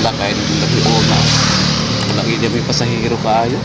Bahala kayo ng labi o na. Wala gid may pasahero kaayo.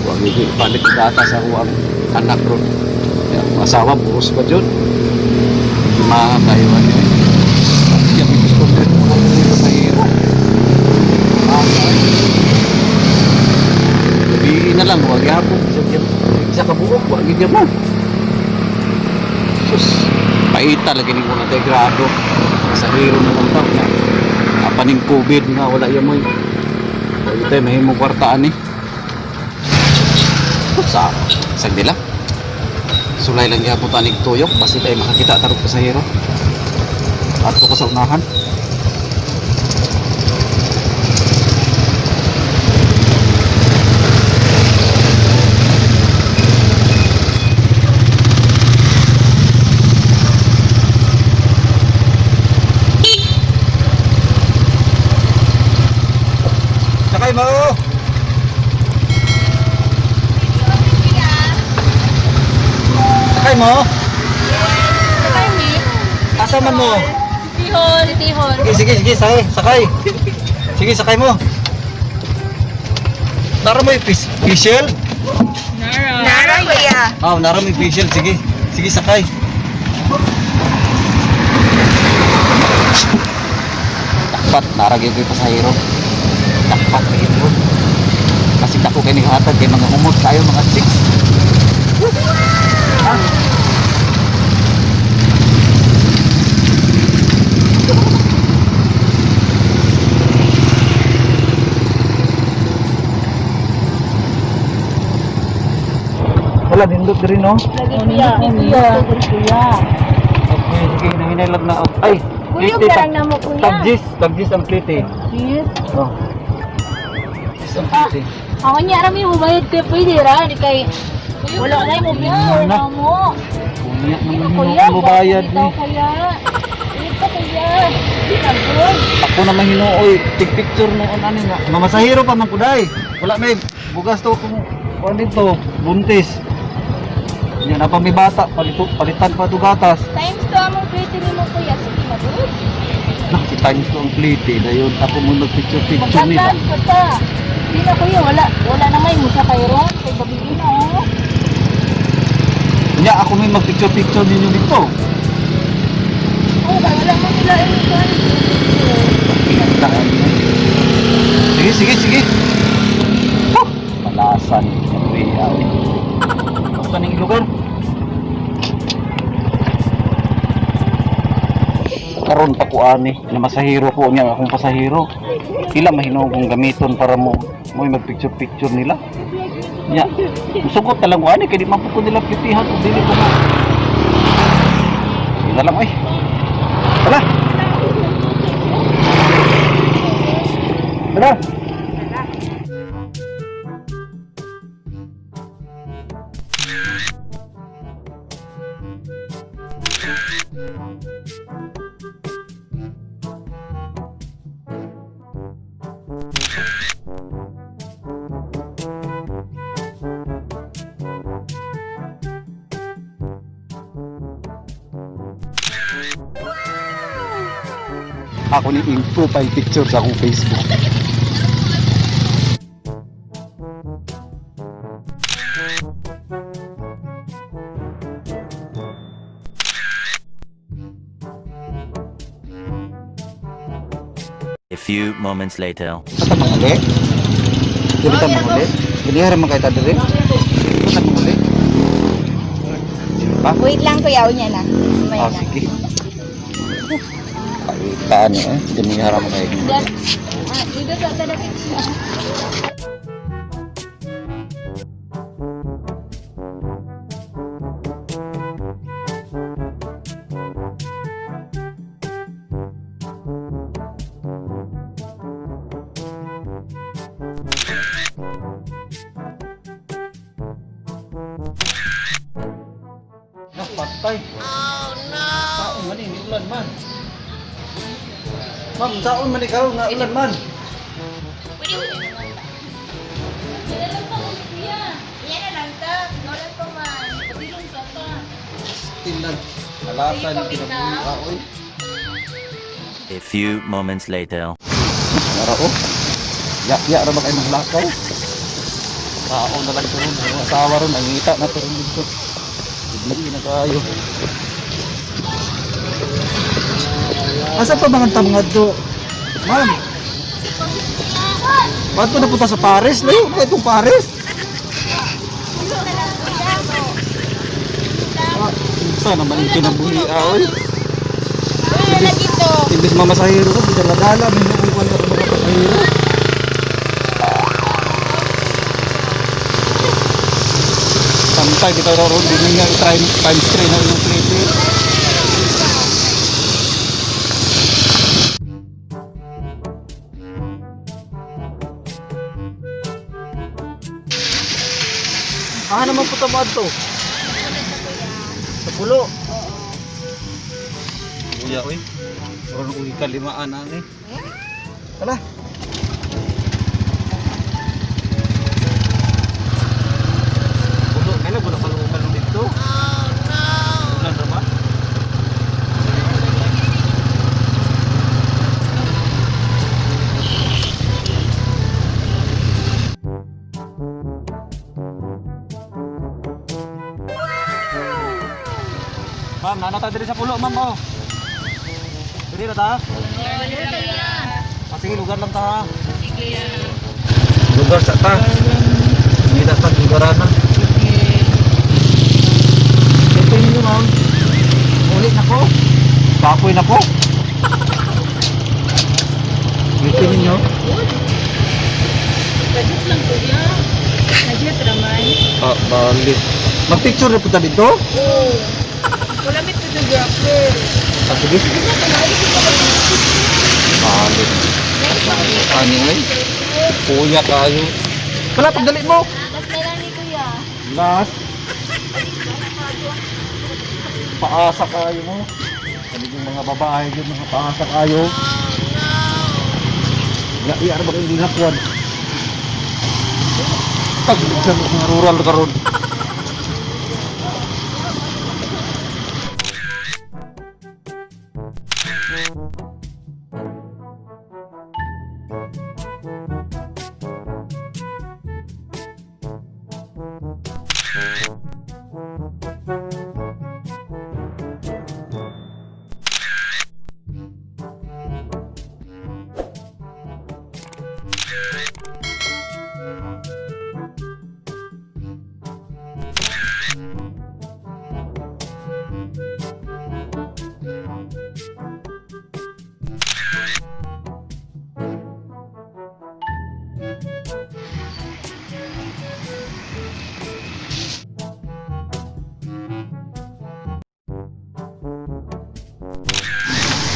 Wa gid palit data sa akong anak ron. Kaya akong asawa buhos pa jud. Ma kayo ano eh. Kaya may gusto din wala may pasahero. Ah, ay. Gabi na lang, wag yapon. Isa ka buok, wag gid mo. Sus, paita lagi ni mo na tayo grado. Pasahero na lang tao na. Apaning COVID nga, wala yan mo. Wag tayo, mahimong kwartaan eh. Sa, sa nila. Sulay lang gyapon tanig tuyok, basta tayo makakita tarong pasahero. Ato ko sa unahan. Sakay mo! Sakay mo! Sakay mi. Asa man mo? City Hall. City Hall. Sige, sige, sige, sakay, sakay. Sige, sakay mo. Nara mo yung fish shell? Nara. Nara, kuya. Ah, nara mo yung fish shell. Sige, sige, sakay. Dapat narag yung pasahero. Dapat na ito. Kasi dako kay naghatag kay mga humot kayo mga chicks. Ah. Wala, nindot rin, no? Lagi kuya. Kuya. Kuya. Okay, sige, hinahinay lang na. Ay, Kuyog plate, na lang na mo, kuya. Tagjis, tagjis ang plate eh. Yes. Oh. Tagjis ang plate eh. Ako niya rami mo bayad kay pwede ra di kay wala na mo biya Na. na mo. Kuya Hindi naman kuya. yung bayad ni. ni. Kuya. Hindi pa kuya. Di na good. Ako naman hinuoy, tig picture na ano nga. Mamasahero pa man kuday. Wala may bugas to kung kuan dito, buntis. Yan na pa may bata, palito, palitan pa to gatas. Times to among plate ni mo kuya. Sige na good. Nak, si times to ang plate eh. Dayon ako mo nagpicture picture nila. Magkatag pa ta. Di na kuya wala wala na may musa kay ron kay gabi na oh. Nya ako may magpicture picture ninyo dito. Oh, wala mo nila eh. Kita. Sige, sige, sige. Huh! Malasan ni Rhea. eh. Basta ning lugar. Karon pa ko ani na masahero ko niya akong pasahero. Ila mahinuong kong gamiton para mo mo magpicture picture nila. Nya, musugot na lang ko ani kay di man po ko nila plitihan ug dili ko. Sige na lang oy. Tara. Tara. Ako ni in profile picture sa akong Facebook. A few moments later. Basta manguli. Dili ta manguli. Dili ra man kay ta diri. Basta manguli. Ba? Wait lang, kuya. Unya na. Mamaya Ah, na. sige. Pakitaan niya eh. Dili ra man kay. Ah, dito sa talapit siya. Napatay. Oh no. Saon man ni ulan man. Ma'am, saon man ikaw nga ulan man. Nilalang pa ko kuya. Yan na lang ta. Wala pa man. Patilong sa pa. Tingnan. Malasan Sige, kinabuhi kapita. oy. A few moments later. Nara oh. Ya ya ra ba kayo maglakaw? Tao na lang turon, ang asawa ron nangita na turon dito. Bigla na kayo. Asa pa mga tamngad to? Ma'am. Ba't ko napunta sa Paris? Layo na itong Paris. Ah, unsa naman yung kinabuhi ah, oy. Wala lagi to. Imbis mamasahero ko, bidala-dala, may nakukuha na mga pasahero. Samtay bitaw ra ron dinhi nga times 3 na inyong plate. Ah, naman po tama to. Sa pulo. Kuya oy. Ron ko kalimaan ani. Tala. Pulo kay na bulo kalong dito. Oh no. Ulan ra ba? Ma'am, nana ta diri sa pulo, ma'am, oh. Diri na ta? Ah, sige, lugar lang ta. Ha. Sige. Lugar sa ta. Hindi ta lugaran na. Ito ninyo, ma'am. Ulit na ko. Kapoy na ko. Ito ninyo. Budget lang kuya. Budget raman. Ah, bali. Mag-picture na punta dito. Oo. Wala may photographer. Ah, sige. Bali. Ani oy. Kuya kayo. Wala, pagdali mo. Last na lang ni kuya. Last. Paasa kayo mo. Sabi yung mga babae yun, mga paasa kayo. Ya, iya, ano ba kayong ginakuan? Pag sa mga rural karon.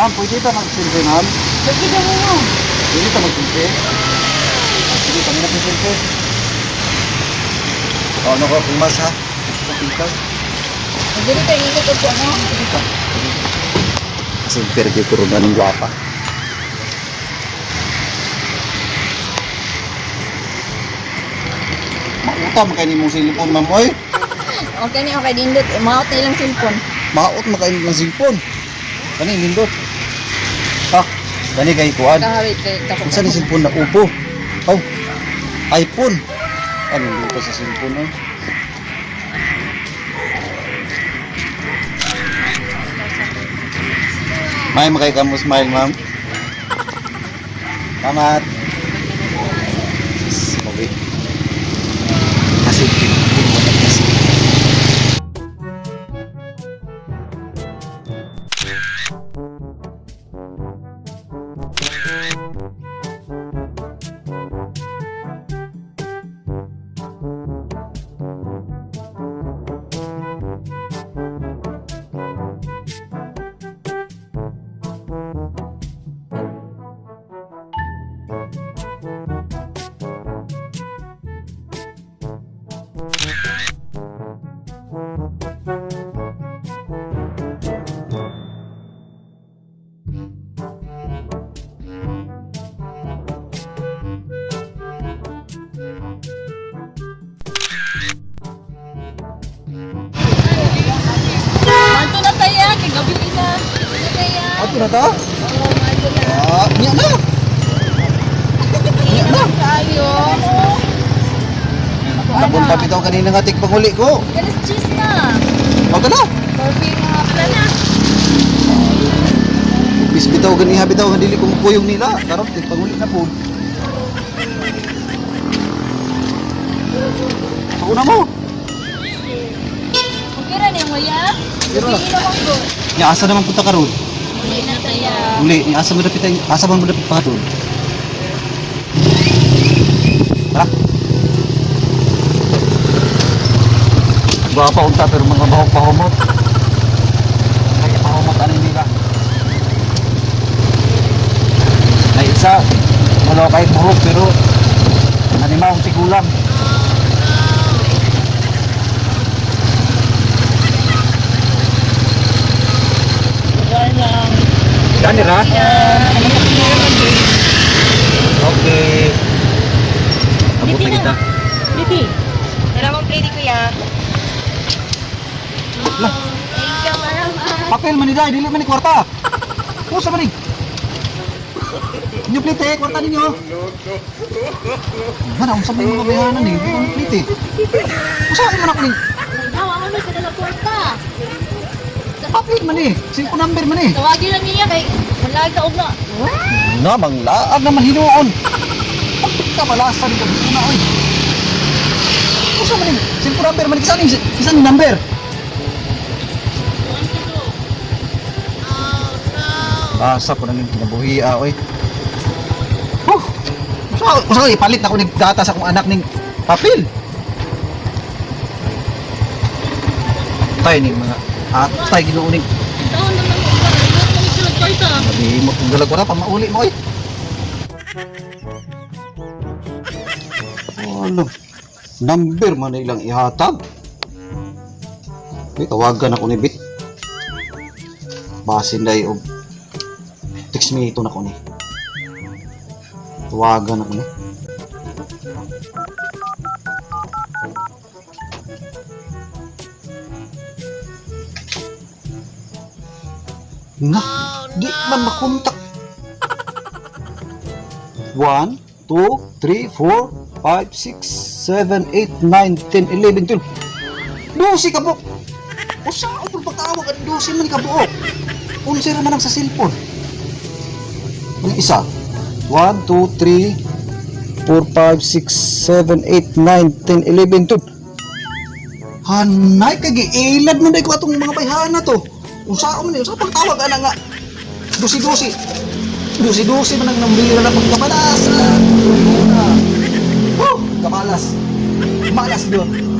Ma'am, pwede ta mag-selfie, ma'am? Pwede na mo. Pwede ta mag-selfie? Sige, kami na selfie. Ano ko, kumas ha? Sa pikas. Dili tayo ikot ko ano. Kasi pergi ko ron aning gwapa. Mauta man kayo mong cellphone, ma'am, oy. Okay ni okay dindot. Maot na ilang cellphone. Maot man kayo ng cellphone. Kani nindot. Ah, kani kay kuan. Kahawit kay tako. Unsa ni cellphone na upo? Oh. iPhone. Ano dito sa cellphone oy? May makay ka mo smile, ma'am. Salamat. Okay. Kasi kasi. Manto na tayo, kay gabi na. Kaya Ato na ta? Oo, mato na. Ah, niya na. bitaw kanina nga tigpanguli ko. Galis cheese na. Wag na. Curvy nga pala na. Bis bitaw ganiha bitaw nga dili ko mukuyong nila. Karon tigpanguli na po. Sa una mo. Okay ra niya mo ya. Pero Gabi na ko. nya asa naman punta karon? Uli na kaya. Uli, nya asa mo dapit asa man mo dapit pa karon? Tara. Gwapa unta pero mga bahok pahumot. Kaya pahumot ano nila. May isa, wala kahit buhok pero animaw ang tigulang. Gani ra? Okay. Abot na kita. Bibi. Tara mong play di kuya. Lah. Thank you, maraman. Papel man ni dai, dili man ni kwarta. Usa man ni. Inyo plate eh, kwarta ninyo. Mana unsa man yung mga bayanan eh, di man plate eh. Usa man ako ni. Nawa mo may kadala kwarta. Papel man eh, cellphone number man eh. Tawagin lang niya kay wala ka og na. Na manglaag naman hinuon. Pagkamalasa ni gabi na oy. Usa man ni, cellphone number man isa ni number. Asa ko na ning kinabuhi ah, oy. Huh. Usa usa ipalit na ko ning data sa akong anak ning papel. Tay ning mga atay Ginoo ning Taon naman mo ka. Wala sila kwarta. Sabi mo kung dalag wala pa mauli mo oy. Ano? Number man na ilang ihatag. Uy, tawagan ako ni Bit. Basin day og text me ito na ko ni. Tawagan ako ni. Na, di man makontak. 1, 2, 3, 4, 5, 6, 7, 8, 9, 10, 11, 12. 12 ka buok. Usa ako pagtawag ang 12 man ka buok. Unsa ra man ang sa cellphone. Ang isa. 1, 2, 3, 4, 5, 6, 7, 8, 9, 10, 11, 12. Hanay kay giilad man day ko atong mga bayhana to. Unsa man ni unsa pagtawag ana nga dusi-dusi. Dusi-dusi man ang nambira na pagkabalas. Woo! Kabalas. Malas doon.